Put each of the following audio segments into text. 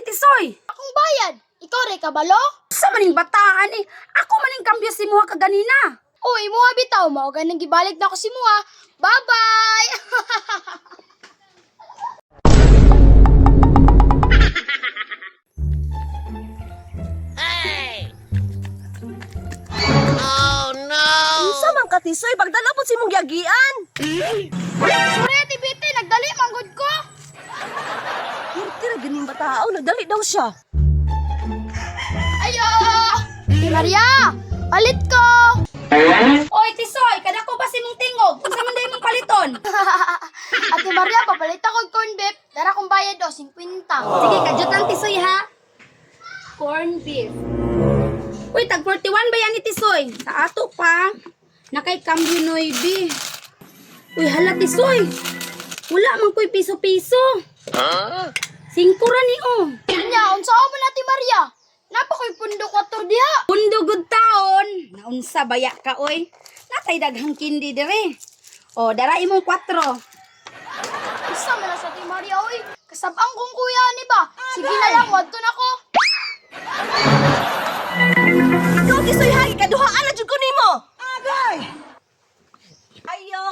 ni Tisoy? Akong bayad. Ikaw ray kabalo? Sa maning bataan eh. Ako maning kambyo si muha kaganina. Uy, imuha bitaw mao ganing gibalik na ko si Mua. Bye-bye. Unsa man ka Tisoy, pagdala po si mong yagian. Sorry, Ate Betty, nagdali manggod ko. Pirti ra ganing batao, nagdali daw siya. Ayo! Ate Maria, palit ko. Oy Tisoy, kada ko ba si mong tingog? Unsa man day mong paliton? Ate Maria, papalit ako og corn beef. Dara kong bayad o, 50. Sige, kadyot lang Tisoy ha. Corn beef. Uy, tag 41 ba yan ni Tisoy? Sa ato pa. Nakay kambyo 9. Uy, hala Tisoy. Wala man ko'y piso-piso. Singko ra ni oh. Nya, unsa mo na Ate Maria? Napa ko'y pundo 4 diha. Pundo gud taon. Naunsa baya ka oy. Natay daghang kindi dire. O, dara imong 4. Isa man na sa Ate Maria, oy. Kasabang kong kuya ni ba? Sige na lang, wadto na ko. Ikaw Tisoy ha, gikaduhaan na jud ko nimo. Agay. Ayo,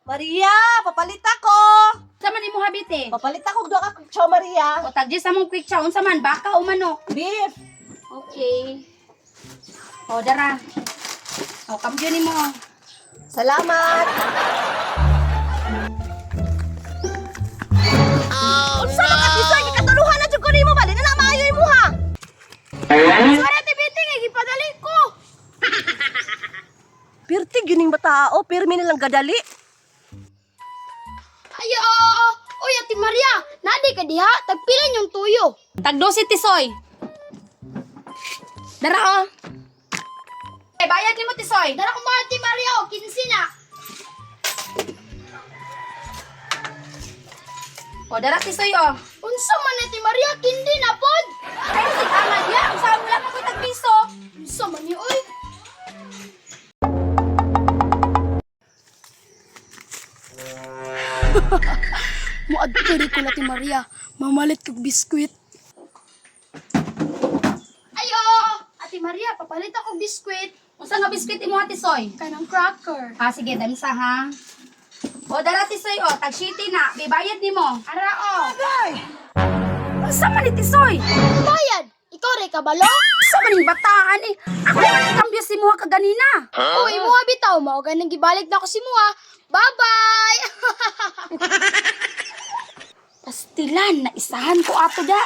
Maria, papalit ako. Sa man imo habite? Papalit ako og duha ka chow Maria. O tagdi sa mong quick chow unsa man baka o manok. Beef. Okay. O dara. O kambyo nimo. Salamat. Oh, Unsa man ka Tisoy, gikatuluhan na jud ko nimo bali na na maayo imo ha. Sorry, Ate Betty, kay gipadali ko. Pirti gining batao, pirmi nilang gadali. Ayo! Oy, Ate Maria, nadi ka diha, tagpila yung tuyo. Tag 12 Tisoy. Dara o. Eh bayad nimo Tisoy. Dara kong bayad, Ate Maria, o, 15 na. O dara Tisoy o. Unsa man Ate Maria, kindi na pod. Ay sig ama diya, unsa wala man ko'y tag piso. Unsa man ni oy? Muadto rin ko na Ate Maria, mamalit kog biskwit. Ayo! Ate Maria, papalit ako biskwit. Unsa nga biskwit imo ha Tisoy? Kanang cracker. Ah, sige, damsa ha. O, dara Tisoy, o, tag city na, bibayad nimo. Ara o. Unsa man ni Tisoy? Bayad! Ikaw ray kabalo? Unsa man ning bataan eh. Ako man ang kambyo si muha kaganina. Uy, imuha bitaw mao ganing gibalik na ko si Mua. Bye-bye. Pastilan, naisahan ko ato da.